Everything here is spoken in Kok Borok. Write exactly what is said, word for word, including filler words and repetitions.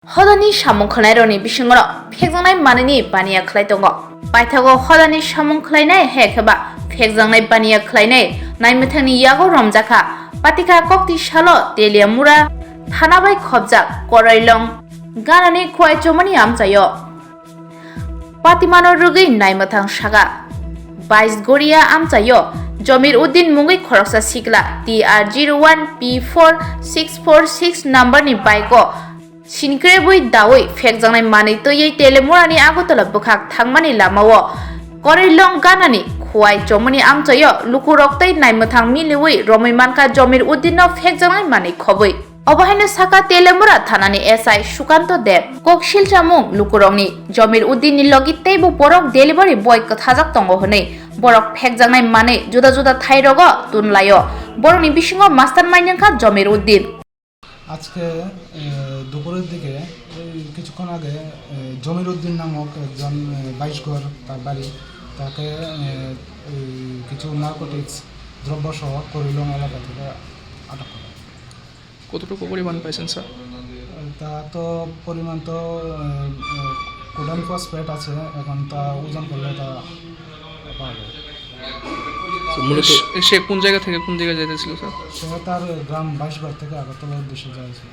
Hodani samung khwlainairokni bisingo phekjaknai manwini baniya khwlai tongo. Paithago hodani samung khwlainai hai khe ba phekjaknai baniya khwlainai naimwthangni yago romjakha. Patikha kokti salo Teliamura thana bai khobjak Korailong ganani Khwai Chomoni amchaio. Patimano rwgwi naimwthang saka. Bais Goria amchaio Jamir Uddin mungwi khoroksa sikla T R zero one P four six four six number ni bike o sinkrebwi dawi phekjaknai manwi twiwi Telemurani Agartala bwkhak thangmani lamao Korailong ganani Khwai Chomoni amchaio lukurok tei naimwthang miliwi romwi mankha Jamir Uddin no phekjaknai manwi khobwi. Obo haino saka Telemura thanani S I Sukanto Deb. Kok silchamung lukurokni Jamir Uddin ni logi teibo borok delivery boy kwthajak tongo hwnwi borok phekjaknai manwi juda juda thairogo tunlaio. Borokni bisingo mastermind wngkha Jamir Uddin. আজকে এ, দুপুরের দিকে ওই কিছুক্ষণ আগে এ, জমির উদ্দিন নামক একজন এ, বাইশ ঘর তার বাড়ি, তাকে এ, এই কিছু নার্কোটিক্স দ্রব্য সহ করিলং এলাকা থেকে আটক করে। কতটুকু পরিমাণ পাইছেন, স্যার? তা তো পরিমাণ তো কোডাইন ফসফেট আছে, এখন তা ওজন করলে তা পাওয়া যাবে। তো মূলত সে, সে কোন জায়গা থেকে কোন জায়গায় যেতেছিল, স্যার? সে তার গ্রাম বাইশবার থেকে আগরতলার উদ্দেশ্যে যাওয়া ছিল।